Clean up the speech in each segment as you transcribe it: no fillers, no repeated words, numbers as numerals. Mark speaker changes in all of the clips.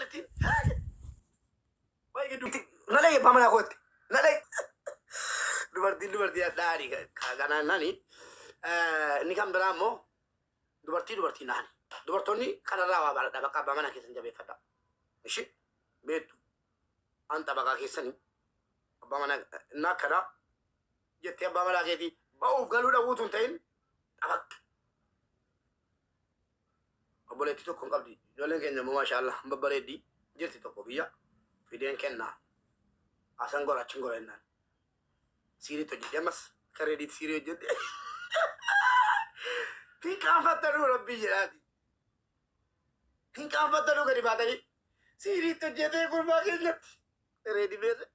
Speaker 1: Intalittiin Wayi gidduutti na dhayi abbaa manaa kootti na dhayi. Dubartiin dubartii hadhaani kanaan nani inni kan biraa immoo dubartii dubartii naani. Dubartoonni kanarraa waa baradha bakka abbaa manaa keessan jabeeffadha. Ishi beektu an xabaqaa keessanii abbaa manaa inni akkanaa jettee abbaa manaa keetii ba'uuf galuu dhabuutu hin ta'in xabaq. Obboleettii tokko hin qabdi. Ijoolleen keenya immoo maashaallah hin babbareeddi. Jirti tokko biyya fideen kennaa. Asan gora achin gora jennaan. Siiriitti hojjedhe ammas akka reediitti siirii hojjedhe. Hin qaanfattanuu rabbii jedhaati. Hin qaanfattanuu gadi baatanii. Siiriitti hojjetee gurbaa keenyatti. Reedi beete.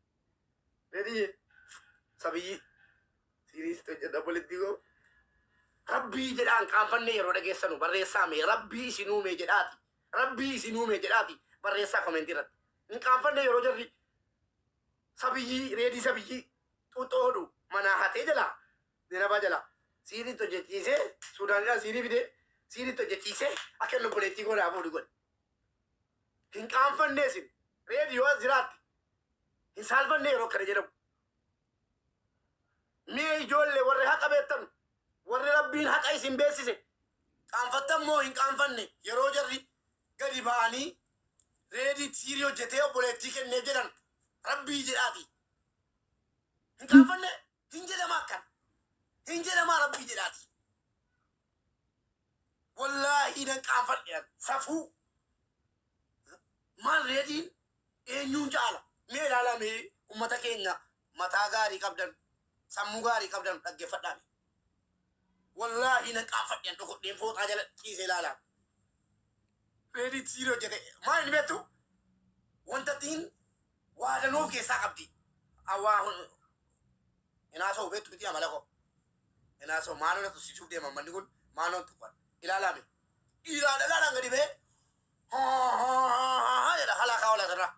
Speaker 1: Reediyyee. Sabiyyii. Siiriitti hojjedha obboleettii koo. Rabbii jedhaan qaanfannee yeroo dhageessanu barreessaa mee rabbii isin uume jedhaati. Rabbii isin uume jedhaati barreessaa komentii irratti. Hin qaanfanne yeroo jarri sabiyyii reedii sabiyyii xuuxxoo hodhu manaa hatee jalaa Zinabaa jalaa siiriitti hojjechiisee Suudaanidhaa siirii fidee siiriitti hojjechiisee akka inni obboleettii koo naa fuudhu godhe. Hin qaanfannee isin reedi yoo as jiraatte hin saalfannee yeroo akkana jedhamu. Mee ijoollee warri haqa beektan warri rabbiin haqa isin beeksise qaanfattan moo hin qaanfanne yeroo jarri gadi ba'anii reedii siirii hojjetee obboleettii kenneef jedhan rabbii jedhaati. Hin qaanfanne hin jedhama akkan hin jedhamaa rabbii jedhaati. Wallaahi nan qaanfadhe an safuu maal reediin eenyuun caala mee ilaalaa mee ummata keenya mataa gaarii qabdan sammuu gaarii qabdan dhaggeeffadhaa mee wallaahi nan qaanfadhe an dhokodheen fooxaa jala ciisee ilaalaa reedii siirii hojjete maal inni beektu wanta ittiin waa danuu of keessaa qabdi awwaa hin haasa'u beektu miti amala koo hin haasa'u maaloo na tussisuuf deema manni kun maaloo tuqan ilaalaa mee dhiiraa dhalaadhaan gadi ba'ee haa haa haa haa haa jedha halaa kaa ola sirraa.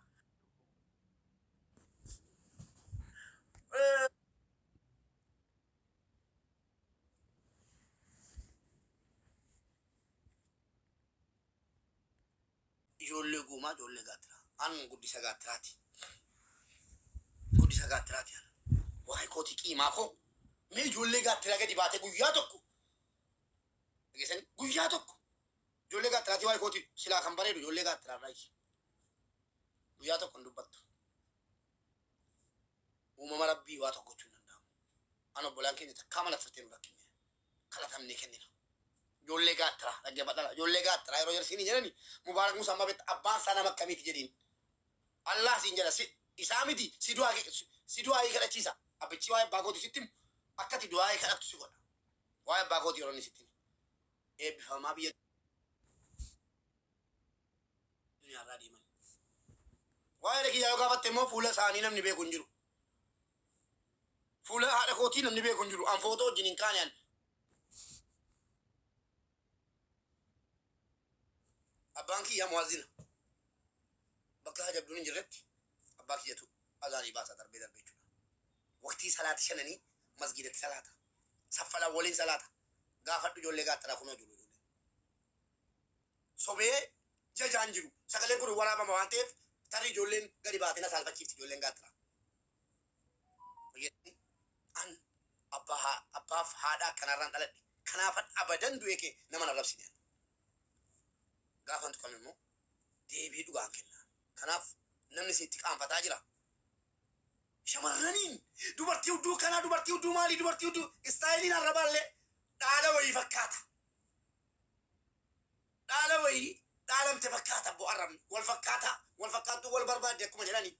Speaker 1: Ijoollee guumaa ijoollee gaattiraa. An guddisa gaattiraati. Guddisa gaattiraati an. Waa'ee kootii qiimaa koo. Mee ijoollee gaattiraa gadi baatee guyyaa tokko. Dhageessanii guyyaa tokko. Ijoollee gaattiraatii waa'ee kootii silaa kan bareedu ijoollee gaattiraa irraa Guyyaa tokko hin dubbattu. Uumama rabbii waa tokko gochuu hin danda'amu. An obbolaan keenya takkaa mala turtee nu rakkinne. Kadhatamnee kennina. Ijoollee gaattiraa dhaggeeffadhaa. Ijoollee gaattiraa yeroo jarsiin hin jedhani Mubaarak Musaa amma beekta abbaan isaa nama akkamiiti jedhiin. Allah siin jedha si isaa miti si du'aa si du'aa kadhachiisa. Abbichi waa'ee abbaa kooti sitti himu akkati du'aa kadhattu si godha. Waa'ee abbaa kooti yeroo inni sitti himu. Eebbifamaa biyya duniyaarraa deeman. Waa'ee haadha kiyyaa yoo gaafatte immoo fuula isaanii namni beeku hin jiru. Fuula haadha kootii namni beeku hin jiru. An footoo wajjin hin kaane an. Abbaan kiyyaa mu'azzina. Bakka hajabduun hin jirretti abbaa kiyyatu azaanii baasa darbee darbee jechuudha. Waqtii salaati shananii masgiidatti salaata. Saffala waliin salaata. Gaafadhu ijoollee gaattiraa kunoo jiru ijoollee. Sobee jajaan jiru. Sagaleen kun waraabama waan ta'eef tarii ijoolleen gadi baatee na saalfachiifti ijoolleen gaattiraa. An abbaa abbaaf haadha akkanarraan dhaladhe. Kanaafan abadan du'ee kee nama hin arrabsine. Gaafan tuqame immoo deebii dhugaan kenna. Kanaaf namni isinitti qaanfataa jira. Shamarraniin dubartii hudduu kanaa dubartii hudduu maalii dubartii hudduu istaayiliin arrabaallee dhaala wayii fakkaata. Dhaala wayii dhaalamte fakkaata abbo arrabni wal fakkaataa wal fakkaattuu wal barbaadde akkuma jedhani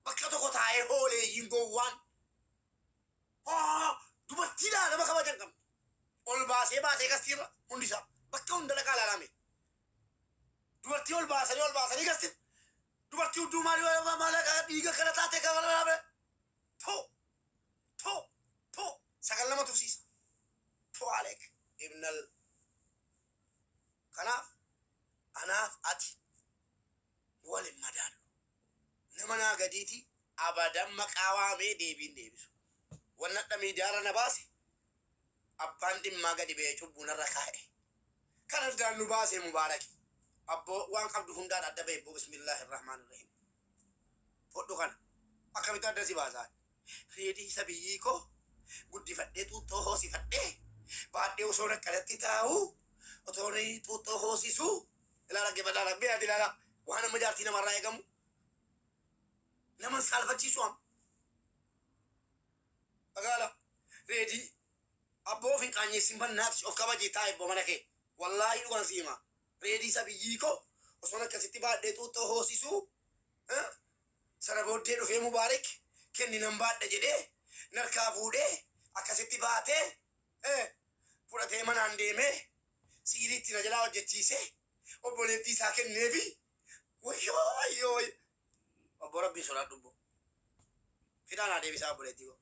Speaker 1: bakka tokko taa'ee hooleeyyiin gowwaan hoo dubartiidhaa nama kabaja hin qabne ol baasee baasee gastiirra hundi isaa bakka hunda dhaqaa ilaalame dubartii ol baasanii ol baasanii gasti dubartii hudduu maalii maal dhiiga kana taate kana tu tu tu sagal nama tufsiisa tu aleek ibnal Kanaaf anaaf ati wal hin madaallu. Nama naa gadiiti abadan maqaa waamee deebii hin deebisu. Wanni hadha miidiyaarra na baase abbaan dhimmaa gadi ba'ee cubbuu narra kaa'e. Kan addaan nu baase Mubaaraki. Abboo, waan qabdu hundaan adda bahe. Bismillaahi rahmaan rahiim. Fudhu kana. Akkamitti adda si baasaa? Reedii isa biyyii koo guddifadhee, xuuxxoo hoosifadhee, baadhee osoo akkanatti taa'u, otoo inni xuuxxoo hoosisuu, ilaala dhaggeeffadhaa, dhaggeeffadhaa, ilaala waan amma jaartii namarraa eegamu nama saalfachiisu amma. Dhagaala reedii abboo, of hin qaanyeessin, bannaati of kabajii taa'e ibboo mana kee. Wallaahi dhugaan si hima. Reedii isa biyyii koo osoo akkasitti baadhee xuuxxoo hoosisuu, sana booddee dhufee Mubaarik kenni nan baadha jedhee narkaa fuudhee, akkasitti baatee fudhatee manaan deemee siiriitti na jalaa hojjechiisee obboleettii isaa kenneefi. Wayyoo, wayyoo, wayyoo! Obbo, Rabbii sodaadhu obbo. Fidaan haa deebisaa obboleettii koo.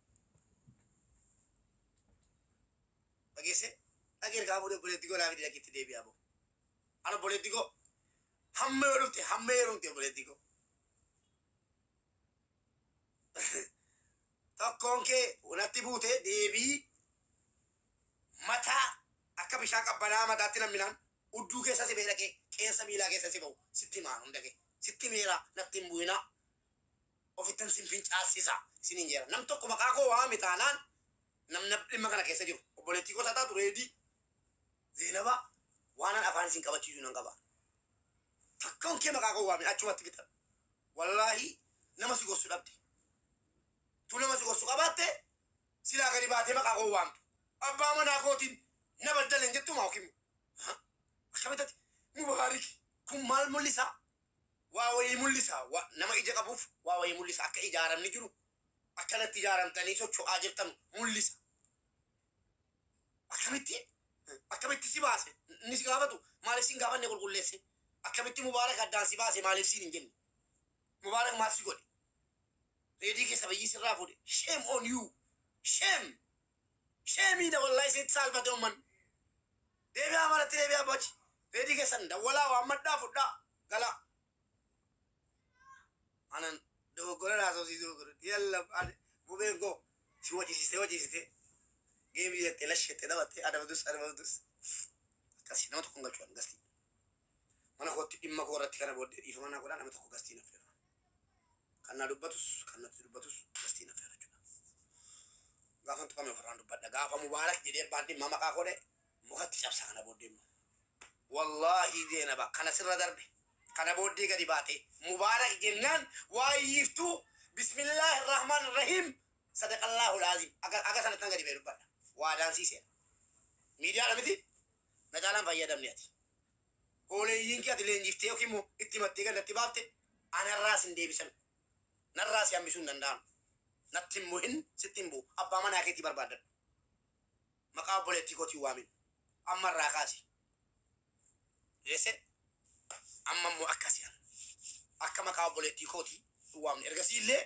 Speaker 1: Dhageesse, dhagee ergaa fuudhee obboleettii koo naa fidi, dhaqiitti deebi'aa boo. Ana obboleettii koo hamma yoo dhufte, hamma heerumte obboleettii koo. Tokkoon kee natti buute deebii mataa akka bishaan qabbanaa mataatti namminaan udduu keessa si ba'e, dhaqee qeensa miilaa keessa si ba'u sitti himaan. Hunda kee sitti meera, natti hin bu'inaa, ofittan sin fincaasisa isiniin jeera. Nam tokko maqaa koo waame taanaan, namna dhimma kana keessa jiru obboleettii koo taatu, Reedii, Zeenabaa, waanan afaan isin qabachiisu nan qaba. Takkoon kee maqaa koo waame achumatti fixa. Wallaahi nama si gorsu dhabde. Tu nama si gorsu qabaatte silaa gadi baatee maqaa koo waamtu. Abbaa manaa kootiin na baddalen jettuma yookiin akkamitti Mubaarik kun maal mul'isa? Waa wayii mul'isa. Nama ija qabuuf waa wayii mul'isa. Akka ijaaramni jiru, akkanatti ijaaramtanii socho'aa jirtan mul'isa. Akkamitti akkamitti si baase? Inni si gaafatu maaliif si hin gaafanne qulqulleesse? Akkamitti Mubaarak addaan si baase? Maaliif siin hin jenne? Mubaarak maal si godhe? Reedii keessa bayyii sirraa fuudhe. Shame on you. Shame. Shame wallahi sitti saalfate ummanni. Deebi'aa, manatti deebi'aa boci. Reedii keessan dawwalaa, waammadhaa, fudhaa galaa. Anan dogoggora haasofsiisuu godhu. Yalla, bubeen koo si wajjisiiste wajjisiiste. Geemii jettee lashettee taphattee adabdus adabdus. Akkasii nama tokko hin galchu gastii. Mana kootti dhimma koo irratti kana booddee dhiifama naa godhaa, nama tokko gastii naffeera. Kan naa dubbatus, kan natti dubbatus gastii naffeera jechuudha. Gaafa tuqame ofirraan dubbadha. Gaafa Mubaarak jedhee abbaan dhimma maqaa godhe mukatti cabsa kana booddee immoo. Wallaahi Zeenaba, kana sirra darbe. Kana booddee gadi baate Mubaarak jennaan waa yiiftuu. Bismillaahi rahmaan rahiim, sadaqallaahu laazim. Aga sanattan gadi ba'ee dubbadha. Waadaan siiseera. Miidiyaadha miti, na caalaan fayyadamne ati. Hooleeyyiin kee ati leenjiftee yookiin immoo itti mattee gandatti baafte anarraas hin deebisan. Narraa si hambisuu hin danda'an. Natti hin bu'in, sitti hin bu'u. Abbaa manaa keetii barbaadadhu. Maqaa obboleettii kootii waamin. Amma irraa kaasi. Eesse, amma immoo akkasi akka maqaa obboleettii kootii hin waamne. Ergasii illee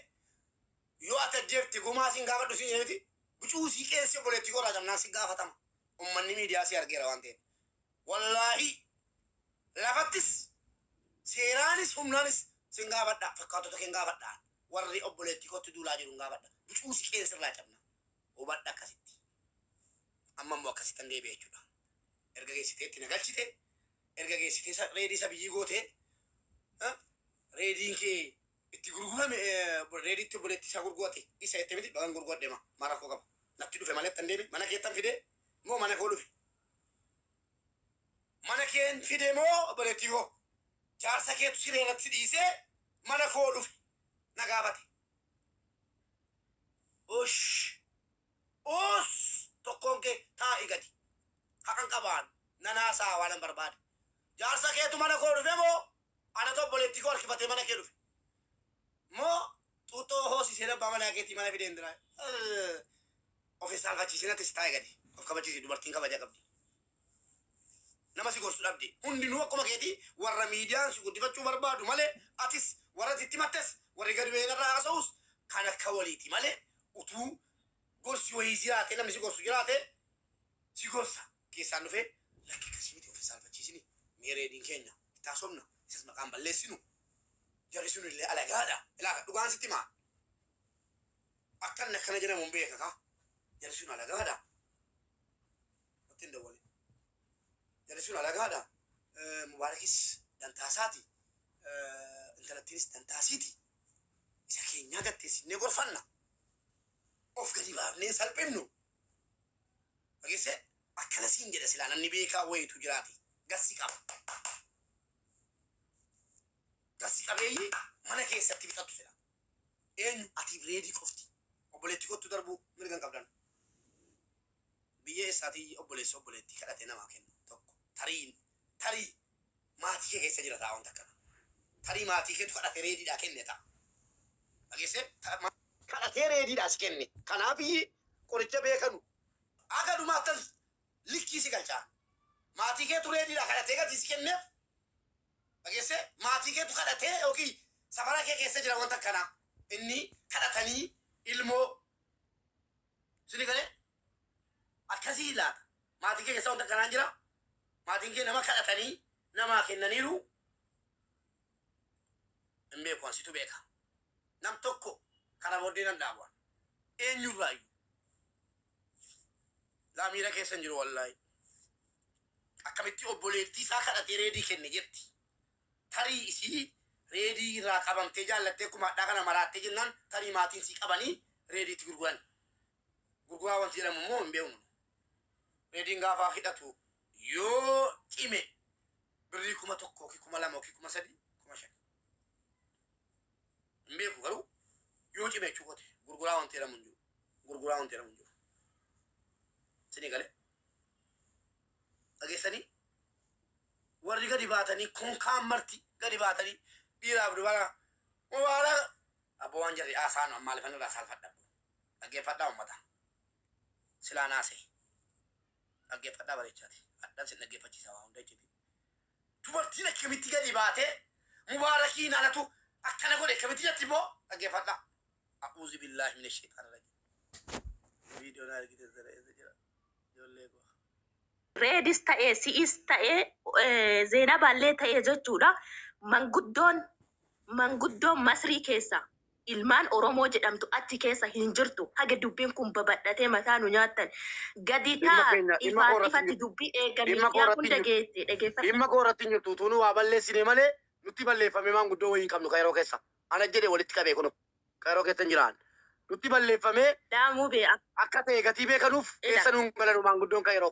Speaker 1: yoo ati ajjeefte gumaa siin gaafadhu siin jedheti, bucuu sii qeensi obboleettii koo irraa cabnaan si gaafatama. Ummanni miidiyaa si argeera waan ta'eef. Wallaahi lafattis seeraanis humnaanis sin gaafadha. Fakkaatota kee hin gaafadha. Warri obboleettii kootti duulaa jiru hin gaafadha. Bucuu si qeensi irraa cabna. Hubadha akkasitti. Amma immoo akkasitti hin deebi'e jechuudha. Erga geessitee itti na galchite, erga geessitee reedii isa biyyii gootee, reediin kee itti gurgurame, reediitti obboleettii isaa gurgurate isa itti miti bagan gurguradhe ma maal rakkoo qaba? Natti dhufe malee tan deeme mana keettan fide moo mana koo dhufe? Mana keen fide moo obboleettii koo? Jaarsa keetu siree irratti si dhiisee mana koo dhufe na gaafate. Ush! Us! Tokkoon kee taa'i gadi. Haqan qabaan nanaasaa waan an barbaade. Jaarsa keetu mana koo dhufe moo anatu obboleettii koo harkifatee mana kee dhufe? Moo xuuxxoo hoosisee abbaa manaa keetii mana fideen jira? Of hin saalfachiisinatis, taa'i gadi. Of kabachiisi, dubartiin kabaja qabdi. Nama si gorsu dhabde. Hundinuu akkuma keetii warra miidiyaan si guddifachuu barbaadu malee, atis warra sitti mattes, warri gadi ba'ee irraa haasa'us kan akka waliiti malee, utuu gorsi wayii jiraate, namni si gorsu jiraate si gorsa. Keessaan dhufee lakki akkasii miti, of hin saalfachiisini. Mee reediin keenya itti haasofna, isas maqaan balleessinu. Jarri sun illee alagaadha. Ilaa, dhugaan sitti himaa. Akkan akkana jedhamu hin beeka kaa. Jarri sun alagaadha. Natti hin dawwalin. Jarri sun alagaadha. Mubaarakis Dantaasaati. Intalattiinis dantaasiiti. Isa keenyaa gatteessinee gorfanna. Of gadi baafnee salphifnu. Dhageessee akkana siin jedha silaa namni beekaa wayitu jiraate. Gassi qaba. Gassi qabeeyyii mana keessatti bitatu sila. Eenyu atiif Reedii qofti. Obboleettii kottu darbuu mirga hin qabdan. Biyya eessaatii obboleessi obboleettii kadhatee namaa kenna tokko. Tarii tarii maatii kee keessa jira ta'a wanta akkana. Tarii maatii keetu kadhatee Reediidhaa kenne ta'a. Dhageessee kadhatee Reediidhaa si kenne. Kanaaf qoricha beekanu. Aga dhumaattan likkii si galchaa. Maatii keetu Reediidhaa kadhatee gatii si kenneef. Dhageessee maatii keetu kadhatee yookiin safara kee keessa jira wanta akkanaa. Inni kadhatanii ilmoo sini galee akkasii laata. Maatii kee keessa wanta akkanaa jira. Maatiin kee nama kadhatanii namaa kennaniiru. Hin beeku, ansitu beeka. Nam tokko kana booddee nan dhaabu. Eenyurraayyuu. Laa miira keessa hin jiru wallaahi. Akkamitti obboleettii isaa kadhatee Reedii kenne jetti. Tarii isii Reedii irraa qabamtee jaallattee akkuma hadhaa kana maraattee jennaan tarii maatiin sii qabanii Reediitti gurguran. Gurguraa wanti jedhamu immoo hin beeknu. Reediin gaafa hidhatu yoo cime birrii 1000 yookiin 2000 yookiin 3000, 5000. Hin beeku garuu yoo cime jechuu kooti. Gurguraa wanti jedhamu hin jiru. Gurguraa wanti jedhamu hin jiru. Isinii galee? Dhageessanii? Warri gadi baatanii konkaan marti gadi baatanii dhiiraaf dubara mubaarak abbo waan jarri haasa'an maaliifan irraa saalfadha abbo. Dhaggeeffadhaa uummata. Silaa naasee. Dhaggeeffadhaa bareechaati. Addan sin dhaggeeffachiisa waa hunda iccitii. Dubartiin akkamitti gadi baatee Mubaarakiin anatu akkana godhe akkamitti jetti immoo dhaggeeffadhaa. A'uuzu billaahi mina sheexaana rajiim. Viidiyoo na argite sana eessa jira? Ijoollee koo.
Speaker 2: Reedis ta'e si'is ta'e Zeenabaallee ta'e jechuudha. Manguddoon Masrii keessa ilmaan Oromoo jedhamtu achi keessa hin jirtu. Haga dubbiin kun babadhatee mataa nu nyaattan. Gadi
Speaker 1: Dhimma
Speaker 2: taa
Speaker 1: keenya dhimma
Speaker 2: ifaan
Speaker 1: koo irratti hin
Speaker 2: ifatti
Speaker 1: jirtu.
Speaker 2: dubbii eega
Speaker 1: Dhimma koo
Speaker 2: miidiyaa
Speaker 1: irratti hin
Speaker 2: hunda
Speaker 1: jirtu.
Speaker 2: geette dhageeffadha.
Speaker 1: Dhimma koo irratti hin jirtu. Utuu nu waa balleessine malee nutti balleeffame maanguddoo wayii hin qabnu Kaayiroo keessa. Ana jedhe walitti qabee kunoo. Kaayiroo keessa hin jiraan. Nutti balleeffamee
Speaker 2: Daamuu bee
Speaker 1: akka ta'e gatii beekanuuf
Speaker 2: ila.
Speaker 1: keessa nuun galanu maanguddoon Kaayiroo.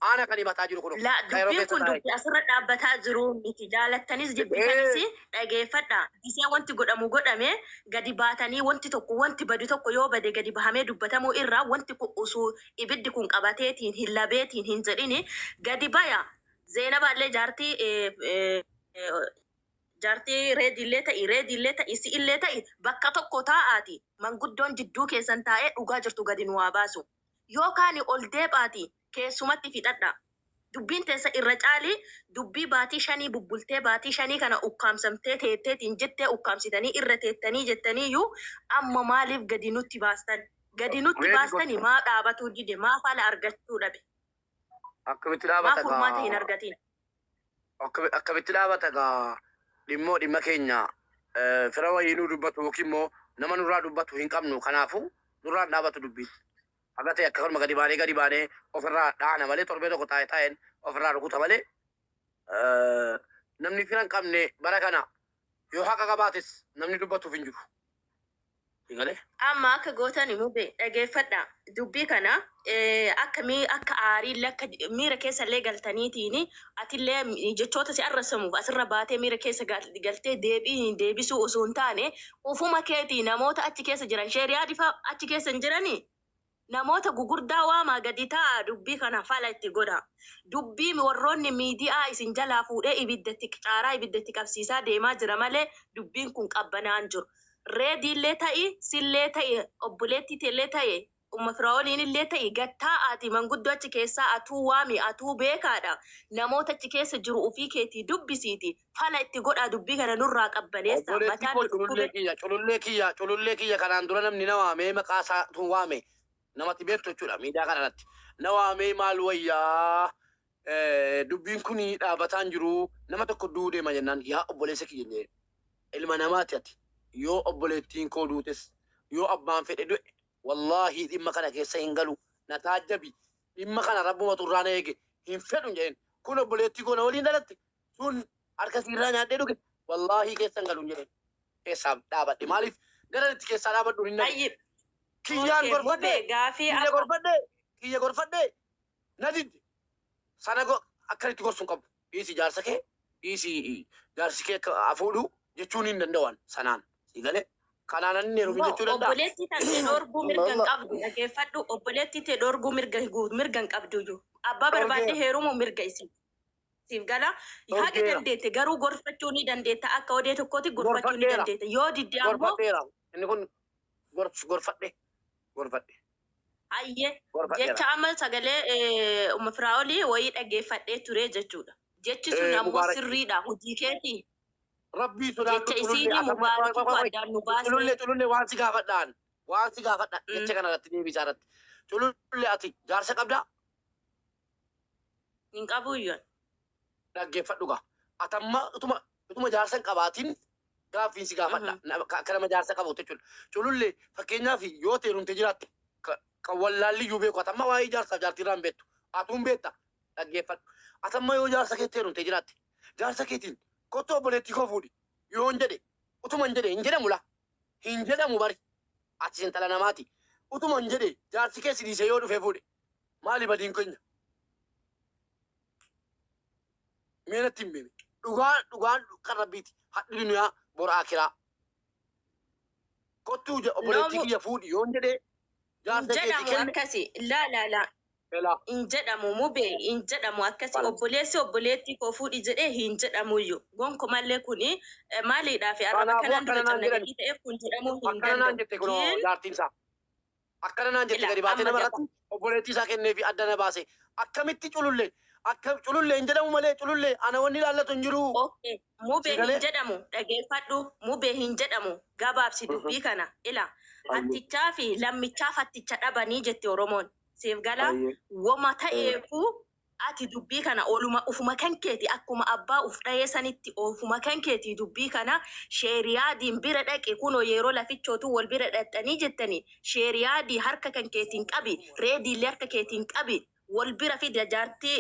Speaker 1: Aana kan himataa jiru kunoo.
Speaker 2: La
Speaker 1: Kaayiroo
Speaker 2: dubbiin
Speaker 1: keessa
Speaker 2: kun
Speaker 1: taa'ee.
Speaker 2: dubbii asirra dhaabbataa jiru miti. Jaalattanis jibbitanis dhageeffadha. Gisee wanti godhamu godhame gadi baatanii wanti tokko wanti badu tokko yoo bade gadi bahamee dubbatamuu irraa wanti kun osoo ibiddi kun qabateetiin hin labeetiin hin jedhini gadi baya. Zeenabaallee jaartii jaartii Reediillee ta'i, Reediillee ta'i, si'illee ta'i bakka tokko taa'aati manguddoon jidduu keessan taa'ee dhugaa jirtu gadi nu haa baasu. Yoo kaani ol deephaati keessumatti fixadha. Dubbiin teessa irra caali dubbii baatii shanii bubbultee baatii shanii kana ukkaamsamtee teetteetiin jettee ukkaamsitanii irra teettanii jettaniiyyuu amma maaliif gadi nutti baastan? Gadi nutti
Speaker 1: Reedi
Speaker 2: baastani
Speaker 1: gocha.
Speaker 2: maa dhaabatuu dide? Maa fala argachuu dhabe?
Speaker 1: Akkamitti
Speaker 2: Maa
Speaker 1: dhaabata
Speaker 2: furmaata hin
Speaker 1: gaa?
Speaker 2: argatiin?
Speaker 1: Akkamitti dhaabata gaa? Dhimmoo dhimma keenya fira wayii nuu dubbatu yookiin immoo nama nurraa dubbatu hin qabnu. Kanaafuu nurraa hin dhaabatu dubbiin. Haga ta'e akka kanuma gadi baanee gadi baanee ofirraa dhaana malee torbee tokko taa'e taa'een ofirraa rukuta malee namni fira hin qabne bara kana yoo haqa qabaates namni dubbatuuf hin jiru. Si galee?
Speaker 2: Amma akka gootani mube dhageeffadha dubbii kana akka mi akka aariillee akka miira keessallee galtaniitiini atillee jechoota si arrabsamuuf asirra baatee miira keessa galtee deebii hin deebisuu osoo hin taane ufuma keetii namoota achi keessa jiran sheeriyaa faa achi keessa hin jiranii namoota gugurdaa waamaa gadi taa'aa dubbii kana fala itti godha. Dubbii warroonni miidiyaa isin jalaa fuudhee ibiddatti caaraa ibiddatti qabsiisaa deemaa jira malee dubbiin kun qabbanaan jiru. Reediillee ta'i, sillee ta'i, obboleettii teellee ta'i, umma Firaa'oliinillee ta'i gad taa'aati manguddoo achi keessaa atuu waami atuu beekaadha. Namoota achi keessa jiru ufii keetii dubbisiiti fala itti godhaa dubbii kana nurraa qabbaneessaa
Speaker 1: Obboleettii
Speaker 2: mataan
Speaker 1: koo
Speaker 2: nu
Speaker 1: culullee
Speaker 2: dhukkube.
Speaker 1: kiyya culullee kiyya culullee kiyya kanaan dura namni na waamee maqaa isaa tun waame namatti beektu jechuudha miidiyaa kana irratti na waamee maal wayyaa dubbiin kun dhaabataan jiru nama tokko du'uu deema jennaan yaa obboleessa kiyya jedhee ilma namaati ati yoo obboleettiin koo duutes yoo abbaan fedhe du'e wallaahii dhimma kana keessa hin galu na taajjabi dhimma kana rabbumatu irraa na eege hin fedhu hin jedhin kun obboleettii koo na waliin dhalatte. Tun harka siirraa nyaadhee dhuge wallaahi keessan galuun jedheen. Keessaa dhaabadhe maaliif gara itti keessaa dhaabadhu hin dhabe.
Speaker 2: Tayyib.
Speaker 1: Kiyyaan
Speaker 2: Okay,
Speaker 1: gorfadhe
Speaker 2: mubee gaafii
Speaker 1: kiyya
Speaker 2: amma
Speaker 1: gorfadhe kiyya gorfadhe na didde. Sana akkanitti gorsuu hin qabu. Dhiisi jaarsa kee dhiisi jaarsi kee akka hafuudhu jechuun hin danda'an sanaan. Si galee kanaan inni heerumin
Speaker 2: No,
Speaker 1: jechuu danda'a.
Speaker 2: obboleettii tan tee dhoorguu mirga hin
Speaker 1: Allah.
Speaker 2: qabdu. Dhageeffadhu, obboleettii tee dhoorguu mirga mirga hin qabdu iyyuu. Abbaa barbaadde
Speaker 1: Dhorgeera.
Speaker 2: heerumuu mirga isii. Siif gala. Haga
Speaker 1: Dhorgeera.
Speaker 2: dandeette garuu gorfachuu ni dandeetta. Akka odee tokkooti gorfachuu ni
Speaker 1: Gorfadheera.
Speaker 2: dandeetta. Yoo didde ammoo
Speaker 1: Gorfadheera. Inni kun gorfadhe. Gorfadhe.
Speaker 2: hayyee
Speaker 1: Gorfadheera.
Speaker 2: jecha amma sagalee Umma Firaa'olii wayii dhageeffadhee ture jechuudha. Jechi sun ammoo
Speaker 1: Mubaarak.
Speaker 2: sirriidha. Hojii keetii.
Speaker 1: Rabbii sodaadhu
Speaker 2: Jecha
Speaker 1: culullee
Speaker 2: isiinii
Speaker 1: atamma
Speaker 2: Mubaarakitu addaan nu baasee.
Speaker 1: culullee culullee waan si gaafadhaan waan si gaafadha jecha kana irratti deebisaa irratti culullee ati jaarsa qabdaa
Speaker 2: Hin qabu iyyuu.
Speaker 1: Dhaggeeffadhu gaa atamma utuma utuma jaarsa hin qabaatin gaaffiin si gaafadha akka nama jaarsa qabuutti jechuudha culullee fakkeenyaaf yoo teerumte jiraatte kan wallaalli iyyuu beeku atamma waa'ee jaarsaaf jaartii irraa hin beektu atuun beekta dhaggeeffadhu atamma yoo jaarsa keetti heerumte jiraatte jaarsa keetiin kottu obboleettii koo fuudhi yoo hin jedhe utuma hin jedhe hin jedhamu la hin jedhamu bari ati intala namaati utuma hin jedhe jaarsi kee si dhiisee yoo dhufee fuudhe maali badiin keenya mee natti hin beekne dhugaan dhugaan kan rabbiiti hadhi duniyaa bor akiraa kottuu obboleettii
Speaker 2: Noomu
Speaker 1: kiyya fuudhi yoo hin jedhe
Speaker 2: hin
Speaker 1: jaarsa keetii
Speaker 2: jedhamu
Speaker 1: kenne
Speaker 2: akkasi. Laa laa laa.
Speaker 1: elaa
Speaker 2: Hin jedhamu mubee hin jedhamu akkasi.
Speaker 1: Bala.
Speaker 2: Obboleessi obboleettii koo fuudhi jedhee hin jedhamu iyyuu. Gonkumallee kuni maaliidhaaf arraba
Speaker 1: Kanaafuu
Speaker 2: kanaan dura
Speaker 1: akkana naan
Speaker 2: cabna
Speaker 1: jedhani
Speaker 2: gadii ta'eef kun jedhamuu hin
Speaker 1: akkana naan
Speaker 2: danda'u.
Speaker 1: jette kunoo
Speaker 2: Gin
Speaker 1: jaartiin isaa akkana naan jette
Speaker 2: ila
Speaker 1: gadi baatee
Speaker 2: amma
Speaker 1: nama
Speaker 2: gaba.
Speaker 1: irratti obboleettii isaa kennee fi adda na baase akkamitti culullee akka culullee hin jedhamu malee culullee ana wanni ilaallatu hin jiru.
Speaker 2: Okay. Mubee
Speaker 1: Si
Speaker 2: hin
Speaker 1: galee?
Speaker 2: jedhamu dhageeffadhu mubee hin jedhamu gabaabsi dubbii kana ila hattichaa fi lammichaaf hatticha dhabanii jette Oromoon. Siif gala woma ta'eefu ati dubbii kana oluma ufuma kan keeti akkuma abbaa uf dhahee sanitti ofuma kan keeti dubbii kana sheeriyaadiin bira dhaqe kunoo yeroo lafichootu wal bira dhaqxanii jettanii sheeriyaadii harka kan keetiin qabi reediillee harka keetiin qabi wal bira fida jaartii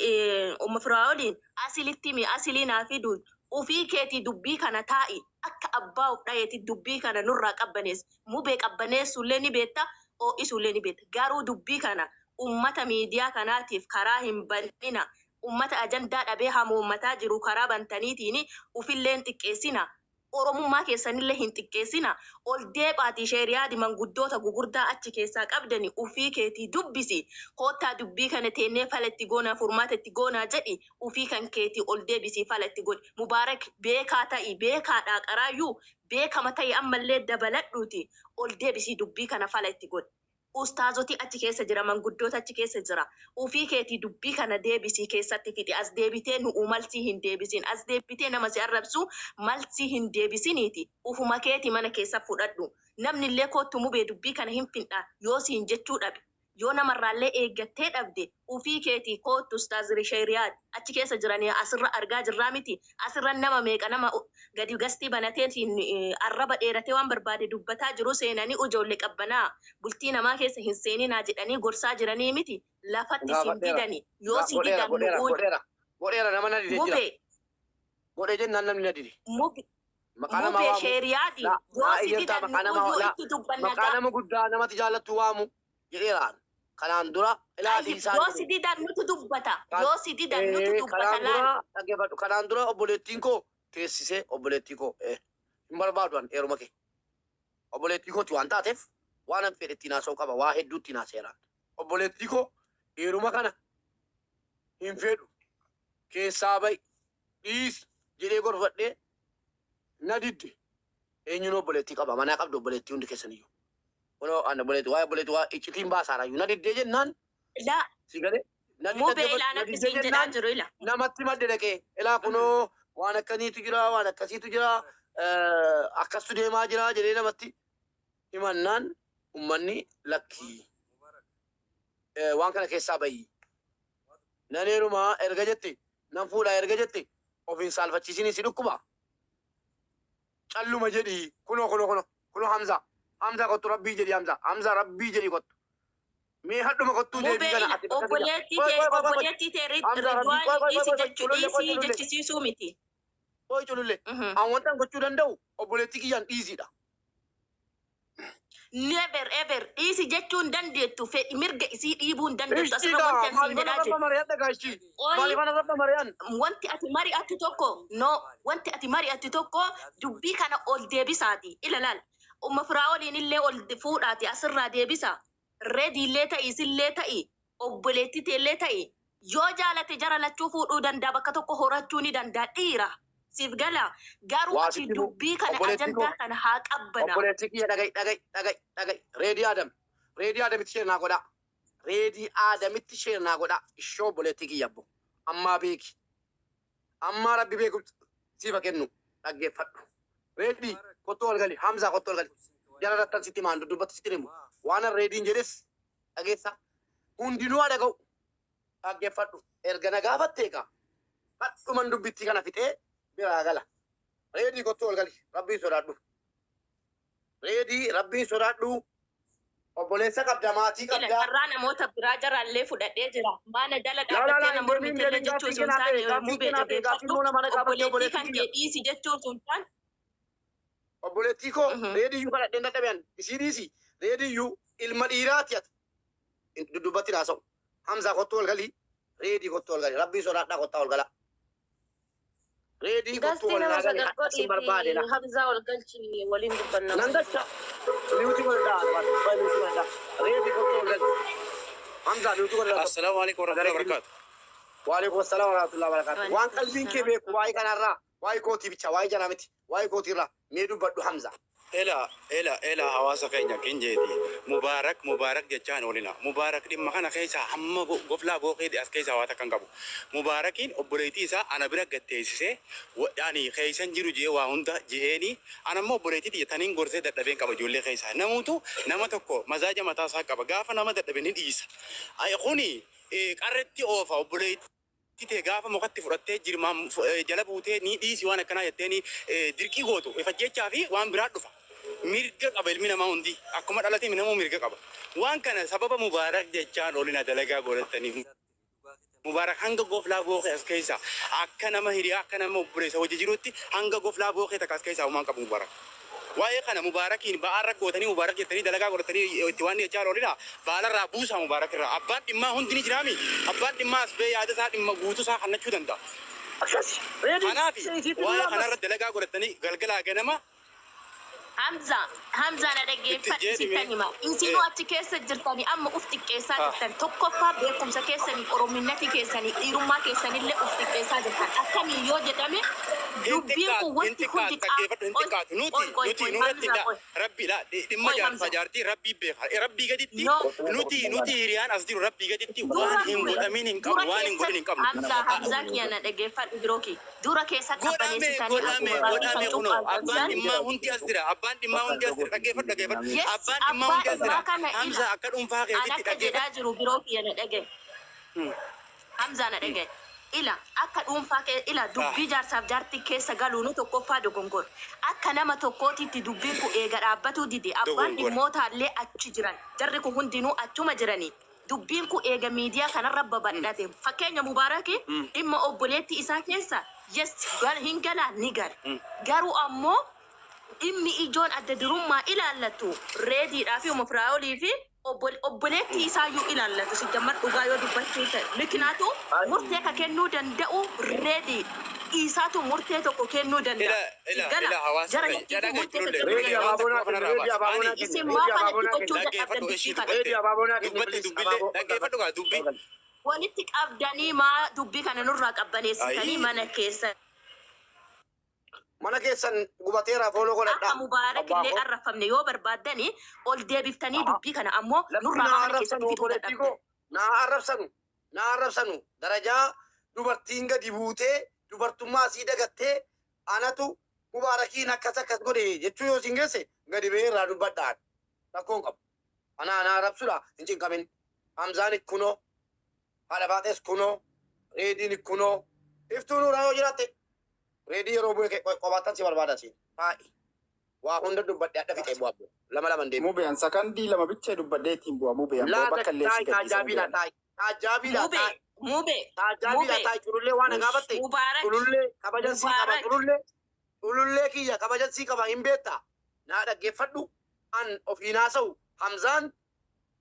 Speaker 2: Umma Firaa'oliin asilitti mi asilii naa fidu ufii keetii dubbii kana taa'i akka abbaa uf dhaheeti dubbii kana nurraa qabbaneessi mubee qabbaneessullee ni beekta ho'isullee ni beekta garuu dubbii kana ummata miidiyaa kanaatiif karaa hin banina ummata ajandaa dhabee hamuummataa jiru karaa bantaniitiin ufillee hin xiqqeessina oromummaa keessanillee hin xiqqeessina ol deephaatii sheeriyaadi manguddoota gugurdaa achi keessaa qabdani ufii keetii dubbisi koottaa dubbii kana teennee fala itti goonaa furmaata itti goonaa jedhi ufii kan keetii ol deebisii fala itti godhi Mubaarak beekaa ta'i beekaadhaa qaraayyuu beekama ta'i ammallee dabaladhuuti ol deebisii dubbii kana fala itti godhi ustaazoti achi keessa jira manguddoota achi keessa jira ufii keetii dubbii kana deebisii keessatti fixi as deebitee nu'u malsii hin deebisin as deebitee nama si arrabsu malsii hin deebisiniiti ufuma keetii mana keessa fudhadhu namni illee koottu mubee dubbii kana hin findha yoo siin jechuu dhabe yoo namarraallee eeggattee dhabde ufii keetii koottu ustaaz Sheeriyaad achi keessa jiranii asirra argaa jirraa miti asirra nama meeqa nama gadi gastii banateetiin arraba dheeratee waan barbaade dubbataa jiru seenanii ijoollee qabbanaa bultii namaa keessa hin seeninaa jedhanii gorsaa jiranii miti lafatti sin
Speaker 1: Gaafadheera.
Speaker 2: didani yoo si
Speaker 1: Godheera
Speaker 2: didan
Speaker 1: godheera
Speaker 2: nu'uun
Speaker 1: godheera godheera nama na dide jira.
Speaker 2: mubee
Speaker 1: Godhee jennaan namni na dide.
Speaker 2: mubee
Speaker 1: Maqaa namaa
Speaker 2: mubee
Speaker 1: waamu.
Speaker 2: Sheeriyaadi
Speaker 1: Laa
Speaker 2: yoo
Speaker 1: laa
Speaker 2: si
Speaker 1: iyyantaa
Speaker 2: didan
Speaker 1: maqaa namaa
Speaker 2: nu'uyyuu
Speaker 1: laa
Speaker 2: itti dubbanna
Speaker 1: maqaa
Speaker 2: gaa
Speaker 1: nama guddaa namatti jaallattu waamu jedheeraan. Kanaan dura ilaa
Speaker 2: Tayyib
Speaker 1: dhiisaa
Speaker 2: yoo
Speaker 1: jedhe.
Speaker 2: si didan nutu dubbata yoo si didan nutu dubbata
Speaker 1: Kanaan
Speaker 2: laal
Speaker 1: dura dhaggeeffadhu. Kanaan dura obboleettiin koo teessisee obboleettii koo hin barbaadu an heeruma kee. Obboleettii kooti waan taateef waan an fedhe ittiin haasa'uu qaba. Waa hedduu ittiin haaseeraan. Obboleettii koo heeruma kana hin fedhu keessaa ba'i dhiisi jedhee gorfadhee na didde. Eenyuun obboleettii qaba? Manaa qabdu obboleettii hundi keessaniyyuu. Kunoo an obboleettii waa'ee obboleettii waa iccitiin baasaarayyuu na diddee jennaan
Speaker 2: laa
Speaker 1: si galee na
Speaker 2: mubee
Speaker 1: didde
Speaker 2: ilaan
Speaker 1: na
Speaker 2: akka
Speaker 1: diddee
Speaker 2: siin jedhaa
Speaker 1: jennaan
Speaker 2: jiru ila.
Speaker 1: namatti madde dhaqee ilaa kunoo waan akkaniitu jira waan akkasiitu jira akkastu deemaa jira jedhee namatti himannaan ummanni lakkii waan kana keessaa bayi nan heerumaa erga jette nan fuudhaa erga jette of hin saalfachiisinii si dhukkuba calluma jedhii kunoo kunoo kunoo kunoo Hamza Hamza kottu rabbii jedhi Hamza Hamza rabbii jedhi kottu mee hadhuma kottuu deebii
Speaker 2: Mubee
Speaker 1: kana
Speaker 2: ila
Speaker 1: ati bakka
Speaker 2: obboleettii
Speaker 1: qoy
Speaker 2: tee
Speaker 1: qoy qoy qoy
Speaker 2: obboleettii tee
Speaker 1: Hamza rabbii
Speaker 2: Ridwaan
Speaker 1: qoy qoy
Speaker 2: dhiisi
Speaker 1: qoy qoy
Speaker 2: jechuu
Speaker 1: culullee qoy
Speaker 2: dhiisii
Speaker 1: culullee
Speaker 2: jechisiisuu miti.
Speaker 1: Qoy cululle. An wanta gochuu danda'u obboleettii kiyyaan dhiisiidha.
Speaker 2: Never ever dhiisi jechuun dandeettu, fedhi mirga isii dhiibuu hin dandeettu. Asirra
Speaker 1: Ishiidha.
Speaker 2: wanti ani siin
Speaker 1: Maaliif
Speaker 2: jedhaa
Speaker 1: ana
Speaker 2: jiru.
Speaker 1: rabba mari'adha gaashii?
Speaker 2: Qoy
Speaker 1: Maaliif ana rabba mari'an?
Speaker 2: Wanti ati mari'attu tokko, no, wanti ati mari'attu tokko dubbii kana ol deebisaati. Ilalaal. Umma Firaa'oliin illee ol fuudhaati asirraa deebisa. Reediillee ta'i, isillee ta'i, obboleettii teellee ta'i. Yoo jaalate jara lachuu fuudhuu danda'a, bakka tokko horachuu ni danda'a dhiira. Siif gala. Garuu
Speaker 1: Waa
Speaker 2: ati
Speaker 1: sitti himu.
Speaker 2: dubbii kana
Speaker 1: Obboleettii koo.
Speaker 2: ajandaa kana haa qabbanaa.
Speaker 1: Obboleettii kiyya, dhaga'i, dhaga'i, dhaga'i, dhaga'i. Reedii Adam. Reedii Adamitti share naa godhaa. Reedii Adamitti share naa godhaa. Ishoo, obboleettii kiyya abbo. Ammaa beeki. Ammaa Rabbi beeku siifa kennu, dhaggeeffadhu. Reedii, kottuu ol gali. Hamzaa, kottuu ol gali. Jara rattan sitti maan duddubbatti sitti himu. Waan an reediin jedhes dhageessa. Hundinuu haa dhaga'u. Dhaggeeffadhu. Erga na gaafattee egaa. Hadhuman dubbittii kana fixee biraa gala. Reedii, kottuu ol gali. Rabbiin sodaadhu. Reedii, Rabbiin sodaadhu. Obboleessa qabda, maatii
Speaker 2: Ila
Speaker 1: qabda.
Speaker 2: carraa namoota biraa jaraallee fudhadhee jira. Maana jala
Speaker 1: Laa laa
Speaker 2: dhaabbattee
Speaker 1: laa,
Speaker 2: na
Speaker 1: hin deemin,
Speaker 2: mormitellee
Speaker 1: deemin,
Speaker 2: jechuu
Speaker 1: gaaffii
Speaker 2: osoo hin
Speaker 1: kenaa ta'e
Speaker 2: taane,
Speaker 1: gaaffii
Speaker 2: mubee
Speaker 1: kenaa ta'e, gaaffii
Speaker 2: dhageeffadhu.
Speaker 1: immoo nama na gaafatte.
Speaker 2: Obboleettii
Speaker 1: Obboleettii
Speaker 2: kan
Speaker 1: kiyya.
Speaker 2: kee dhiisi jechuu osoo hin taane.
Speaker 1: Obboleettii koo, reediyyuu kadhadheen dadhabe, isii dhiisi. Reediyyuu ilma dhiiraati ati. Duddubbatti haasa'u. Hamzaa, kottuu ol galii. Reedii, kottuu ol galii. Rabbii sodaadhaa, kottaa ol gala. Reedii, kottuu
Speaker 3: Gastii
Speaker 1: ol
Speaker 3: nama
Speaker 1: naa gali.
Speaker 3: sagal
Speaker 1: Hadha sin
Speaker 3: godhii
Speaker 1: barbaade
Speaker 3: fi
Speaker 1: la.
Speaker 3: Hamzaa ol galchi, waliin dubbanna.
Speaker 1: Nan galcha. Mute godhadhaa. Mute godhadhaa. Reedii, kottuu ol gali. Hamzaa, mute godhadhaa.
Speaker 4: السلام عليكم ورحمة الله وبركاته.
Speaker 1: وعليكم السلام ورحمة الله وبركاته. Waan qalbiin kee beeku waa'ee kanarraa, waa'ee kootii bicha, waa'ee jalaa miti, waa'ee kootiirraa mee dubbadhu, Hamza.
Speaker 4: Ela ela ela, hawaasa keenya kinjeeti. Mubaarak Mubaarak jechaan oolina. Mubaarak dhimma kana keessa hamma goflaa booqee as keessa waa takka hin qabu. Mubaarakiin obboleettii isaa ana bira gatteessisee, ani keessan jiru jee waa hunda je'eeni, ana immoo obboleettii tiyya taniin gorsee dadhabeen qaba ijoollee keessaa. Namuutu nama tokko mazaaja mataa isaa qaba. Gaafa nama dadhabe ni dhiisa. Ay, kuni qarretti oofa. Obboleettii ta'e gaafa mukatti fudhattee jirmaan jala buutee ni dhiisi waan akkanaa jetteeni dirqii gootu ifajjechaa fi waan biraa dhufa. Mirga qaba ilmi namaa hundi. Akkuma dhalate namuu mirga qaba. Waan kana sababa Mubaarak jechaan olina dalagaa godhatanii. Mubaarak hanga goflaa booqee as keessa akka nama hiriyaa, akka nama obboleessa hojii jirutti, hanga goflaa booqee takka as keessaa uumaan qabu Mubaarak. Waa'ee kana Mubaarakiin ba'aarra gootanii, Mubaarak jettanii dalagaa godhatanii itti waan jechaa oolina, baalarraa buusaa Mubaarak irraa. Abbaan dhimmaa hundi ni jiraami. Abbaan dhimmaa as ba'ee yaada isaa dhimma guutuu isaa kannachuu danda'a.
Speaker 1: Akkas. Reedii
Speaker 4: Kanaaf
Speaker 1: isiitti
Speaker 4: waa'ee
Speaker 1: dullaa.
Speaker 4: Kanarra dalagaa godhatanii galgalaa ganama
Speaker 2: Hamza, Hamza, na
Speaker 4: itti
Speaker 2: dhaggeeffadhu,
Speaker 4: jedhime.
Speaker 2: sittan hima. Isinuu achi keessa jirtanii amma uf xiqqeessaa jirtan. Tokkoffaa beekumsa keessanii, orominnati keessanii, dhiirummaa keessanillee uf xiqqeessaa jirtan. Akkamiin yoo jedhame
Speaker 4: Hin
Speaker 2: dubbiin
Speaker 4: xiqqaatu,
Speaker 2: kun
Speaker 4: hin
Speaker 2: wanti
Speaker 4: xiqqaatu,
Speaker 2: hundi
Speaker 4: dhaggeeffadhu, hin
Speaker 2: qoy
Speaker 4: xiqqaatu. Nuti
Speaker 2: qoy qoy
Speaker 4: nuti
Speaker 2: qoy
Speaker 4: nurratti
Speaker 2: Hamza
Speaker 4: la
Speaker 2: qoy
Speaker 4: rabbi la dhimma
Speaker 2: qoy
Speaker 4: jaarsa
Speaker 2: Hamza
Speaker 4: jaartii rabbii beeka. Rabbii gaditti
Speaker 2: no
Speaker 4: nuti hiriyaan as jiru rabbii gaditti
Speaker 2: dura
Speaker 4: waan hin godhamin hin
Speaker 2: dura
Speaker 4: qabnu, waan hin godhin
Speaker 2: keessa
Speaker 4: hin qabnu.
Speaker 2: Hamza, Hamza kiyya, na dhaggeeffadhu, birooki dura keessa
Speaker 4: Godhame
Speaker 2: qabbaneessitanii
Speaker 4: godhame
Speaker 2: akkuma
Speaker 4: godhame
Speaker 2: barsiisan
Speaker 4: kunoo abbaan
Speaker 2: cuqqaaltan.
Speaker 4: dhimmaa hundi as jira, abbaan dhimmaa hundi as jira, dhaggeeffadhu, dhaggeeffadhu.
Speaker 2: Yes.
Speaker 4: Abbaan dhimmaa
Speaker 2: Abbaa
Speaker 4: hundi as jira.
Speaker 2: dhimmaa kana ila
Speaker 4: Hamza, akka dhuunfaa
Speaker 2: an
Speaker 4: keetitti
Speaker 2: akka
Speaker 4: dhaggeeffadhu.
Speaker 2: jedhaa jiru, biroo kiyya, na dhagaye. Hamzaa, na dhagaye. Ila akka dhuunfaa kee ila dubbii jaarsaaf jaartii keessa galuunu tokkoffaa dogongora. Akka nama tokkootitti dubbiin kun eega dhaabbatuu dide, abbaan
Speaker 4: Dogongora.
Speaker 2: dhimmootallee achi jiran, jarri kun hundinuu achuma jiranii. Dubbiin kun eega miidiyaa kanarra babal'ate. Fakkeenya Mubaaraki dhimma obboleettii isaa keessa yes hin galaa, ni gala. Garuu ammoo dhimmi ijoon adda durummaa ilaallatu reediidhaa fi umufraa'olii fi obboleettii isaayyuu ilaallatu. Si jammar dhugaa yoo dubbachuu ta'e, mikinaatu murtee ka kennuu danda'u reedii isaatu murtee tokko kennuu danda'a.
Speaker 4: Ila
Speaker 2: Si
Speaker 4: ila
Speaker 2: gala
Speaker 4: ila, hawaasa
Speaker 2: jara
Speaker 4: keenya
Speaker 2: lachiitu
Speaker 4: dhagaye
Speaker 2: murtee ka
Speaker 4: jirullee
Speaker 2: kennuu
Speaker 1: Reedii
Speaker 4: jirullee
Speaker 2: danda'a.
Speaker 4: waan takka
Speaker 1: abaaboo naa kenni.
Speaker 4: kanarraa
Speaker 1: Reedii
Speaker 4: baasa.
Speaker 1: abaaboo
Speaker 4: Ani
Speaker 1: naa kenni.
Speaker 2: Isin
Speaker 1: Reedii
Speaker 2: maa
Speaker 1: abaaboo
Speaker 2: kanatti
Speaker 1: naa kenni.
Speaker 2: gochuu dadhabdan
Speaker 4: dhaggeeffadhu
Speaker 2: dubbii
Speaker 4: ishii
Speaker 2: kana?
Speaker 1: Reedii
Speaker 4: dubbatte
Speaker 1: abaaboo naa kenni
Speaker 4: dubbatte
Speaker 1: please.
Speaker 4: dubbillee
Speaker 1: Abaaboo.
Speaker 4: dhaggeeffadhu gaa dubbii.
Speaker 2: Walitti qabdanii maa dubbii kana nurraa qabbaneessitanii
Speaker 4: Ayii.
Speaker 2: mana keessa
Speaker 1: Mana keessan gubateera, follow
Speaker 2: akka
Speaker 1: godhadhaa.
Speaker 2: Mubaarak
Speaker 1: Abbaa
Speaker 2: illee
Speaker 1: koo.
Speaker 2: arrafamne yoo barbaaddani ol deebiftanii dubbii kana ammoo
Speaker 1: Lafti
Speaker 2: nurraa
Speaker 1: naa
Speaker 2: maa mana keessatti
Speaker 1: arrabsanu
Speaker 2: fixuu
Speaker 1: obboleettii
Speaker 2: dadhabdan.
Speaker 1: koo, naa arrabsanu, naa arrabsanu, darajaa dubartiin gadi buutee dubartummaa sii dagattee anatu Mubaarakiin akkas akkas godhe jechuu yoo siin geesse gadi ba'ee irraa dubbadhaan rakkoon qabu. Ana naa arrabsuudha hin cinqamin. Hamzaan kunoo, haadha baaxees kunoo, reediin kunoo, iftuu nuuraa yoo jiraatte, reedii yeroo bu'e qobaattan si barbaada siin. Taa'i. Waa hunda dubbadhe, adda fixee bu'aa bu'u. Lama lama deemu.
Speaker 5: Mubeen sakandii 2 bicha dubbadhee ittiin bu'a mubeen boo
Speaker 1: Laata
Speaker 5: bakka illee
Speaker 1: taa'i
Speaker 5: si gadhiisa
Speaker 1: taajaabiidha
Speaker 5: mubeen.
Speaker 1: taa'i. Taajaabiidha
Speaker 2: Mube
Speaker 1: taa'i.
Speaker 2: Mube
Speaker 1: Taajjaabiidha
Speaker 2: Mube
Speaker 1: taa'i culullee waan na gaafatte.
Speaker 2: Mubaarak
Speaker 1: Culullee kabajan sii qaba
Speaker 2: Mubaarak
Speaker 1: culullee. Culullee kiyya kabajan sii qaba hin beektaa. Naa dhaggeeffadhu. An ofiin haasa'u. Hamzaan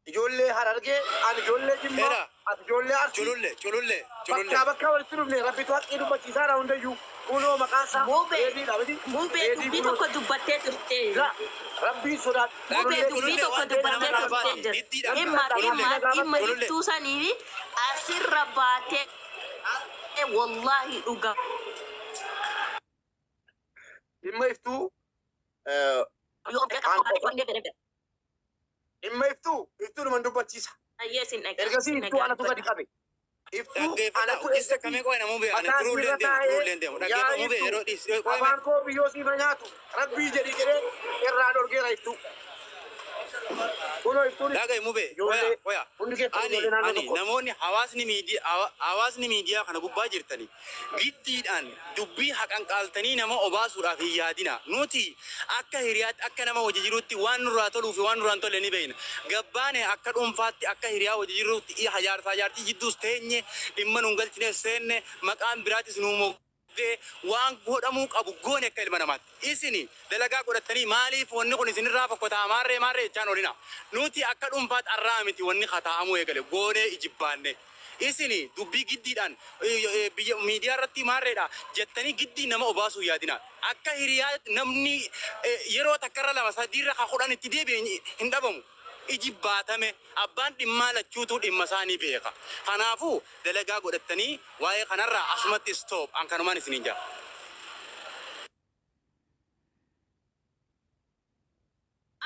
Speaker 1: ijoollee Harargee, an ijoollee Jimmaa,
Speaker 4: Ela
Speaker 1: ati ijoollee Arsii.
Speaker 4: culullee culullee culullee.
Speaker 1: Bakkaa bakkaa walitti dhufne rabbitu haqqii dubbachiisaadha hundayyuu. Kunoo maqaan isaa
Speaker 2: Mube
Speaker 1: reediidha miti.
Speaker 2: Mube
Speaker 1: Reedii
Speaker 2: dubbii
Speaker 1: kunoo
Speaker 2: tokko dubbattee turte.
Speaker 1: rabbiin sodaadhu.
Speaker 2: Mube
Speaker 1: Culullee
Speaker 2: dubbii
Speaker 4: Culullee
Speaker 2: tokko
Speaker 4: waan ta'e nama
Speaker 2: dubbattee
Speaker 4: irraa
Speaker 2: turte
Speaker 4: baasi.
Speaker 2: jirti.
Speaker 4: Giddiidhaan
Speaker 2: Dhimma
Speaker 4: culullee
Speaker 2: dhimma dhimma
Speaker 4: culullee.
Speaker 2: iftuu sanii asirra baatee wallaahi dhugaa.
Speaker 1: Dhimma iftuu
Speaker 2: Yoo
Speaker 1: an qofa. Dhimma iftuu iftuudhuman dubbachiisa.
Speaker 2: Ayyee sin dhagaa
Speaker 1: Ergasii
Speaker 2: sin
Speaker 1: iftuu
Speaker 2: dhagaa
Speaker 1: anatu gadi
Speaker 2: dubbadha.
Speaker 1: qabe. Iftuu
Speaker 4: Dhaggeeffadha.
Speaker 1: anatu
Speaker 4: Isa
Speaker 1: ergasii
Speaker 4: kamee qo'e namuu bee ani
Speaker 1: mataa
Speaker 4: turuullee
Speaker 1: siirra
Speaker 4: hin deemu
Speaker 1: taa'ee
Speaker 4: turuullee hin deemu.
Speaker 1: yaa
Speaker 4: Dhaggeeffa mubee
Speaker 1: iftuu
Speaker 4: yeroo dhiis qo'e
Speaker 1: afaan koo biyyoo siif nyaatu rabbii jedhi jedhee irraa dhorgeera iftuu. Kunoo iftuun
Speaker 4: Dhaga'i mubee qoya
Speaker 1: ijoollee
Speaker 4: qoya.
Speaker 1: hundi keessan
Speaker 4: Ani
Speaker 1: ijoollee naannoo
Speaker 4: ani
Speaker 1: tokko.
Speaker 4: namoonni hawaasni miidiyaa hawaasni miidiyaa kana gubbaa jirtani giddiidhaan dubbii haqan qaaltanii nama obaasuudhaaf hin yaadina. Nuti akka hiriyaatti akka nama hojii jirutti waan nurraa toluu fi waan nurraa hin tolle ni beekna. Gabbaane akka dhuunfaatti akka hiriyaa hojii jirutti jaarsaa jaartii jidduus teenye dhimma nuun galchine seenne maqaan biraatis nuu moggee waan godhamuu qabu goone akka ilma namaatti. Isini dalagaa godhattanii maaliif wanni kun isinirraa fokkotaa maarree maarree jechaan olina. Nuti akka dhuunfaatti arraa miti wanni kataa'amuu eegale goonee ijibbaanne. Isini dubbii giddiidhaan biyya miidiyaa irratti maarreedha jettanii giddii nama obaasuu yaadina. Akka hiriyaa namni yeroo takkarra lama sadiirra ka kudhan itti deebi'e hin dhabamu. Ijibbaatame abbaan dhimmaa lachuutu dhimma isaanii beeka. Kanaafuu dalagaa godhattanii waa'ee kanarraa asumatti stop an kanumaan isiniin jaa.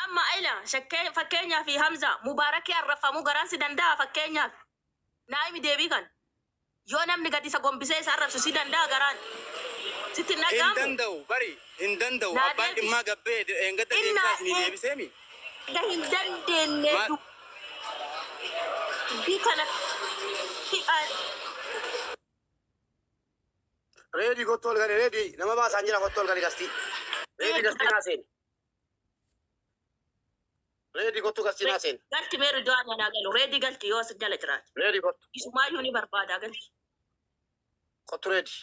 Speaker 2: Amma ila shakkee fakkeenyaaf Hamza Mubaarakii arrafamuu garaan si danda'a fakkeenyaaf. Naa'imi deebii kan. Yoo namni gadi isa gombisee isa arrabsu si danda'a garaan. Sitti hin
Speaker 4: Hin
Speaker 2: dhaga'amu.
Speaker 4: danda'u bari hin danda'u
Speaker 2: Naa
Speaker 4: abbaan
Speaker 2: deebisi.
Speaker 4: dhimmaa gabbee eengadda
Speaker 2: Inna
Speaker 4: deebisaa isinii deebiseemi.
Speaker 2: eega hin dandeenye
Speaker 4: Maal
Speaker 2: dubbii kana
Speaker 1: Reedii kottu ol gadi reedii nama baasaan jira kottu ol gadi gastii. Reedii gastii naa seeni. Reedii kottu gastii naa seeni.
Speaker 2: Galti meeru iddoo ani anaa galu reedii galti yoo as jala jiraate.
Speaker 1: Reedii kottu
Speaker 2: Isumaayyuu ni barbaada galti.
Speaker 1: kottu reedii.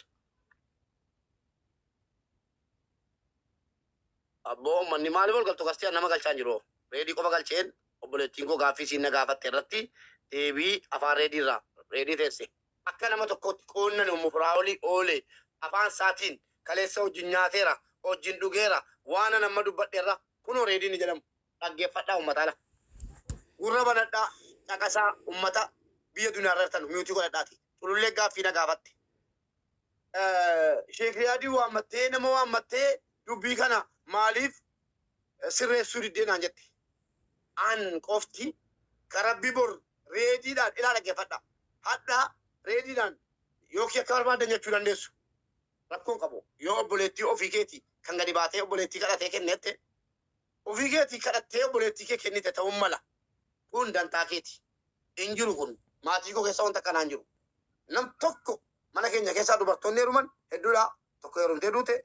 Speaker 1: Abboo manni maaliif ol galtu gastii nama galchaa hin jiru. Reedii qofa galcheen obboleettiin koo gaaffii siin na gaafatte irratti deebii afaan reedii irraa reedii teesse. Akka nama tokkotti qoonnan ummu firaa'olii oole afaan isaatiin kaleessa wajjin nyaateera wajjin dhugeera waan an amma dubbadheerra kunoo reediin ni jedhamu dhaggeeffadhaa uummataa gurra banadhaa caqasaa ummata biyya duniyaa irra jirtan miyuutii godhadhaati. Culullee gaaffii na gaafatte. Sheek Riyaadii waammattee nama waammattee dubbii kana maaliif sirreessuu diddee naan jette. An qofti ka rabbi bor reediidhaan ilaa dhaggeeffadha. Hadha reediidhaan yookiin akka barbaadan jechuu dandeessu. Rakkoon qabu yoo obboleettii ofii keetii kan gadi baatee obboleettii kadhatee kennette ofii keetii kadhattee obboleettii kee kennite ta'uun mala. Kun dantaa keeti. Hin jiru kun maatii koo keessa wanta akkanaa hin jiru. Nam tokko mana keenya keessaa dubartoonni heeruman hedduudha. Tokko heerumtee duute,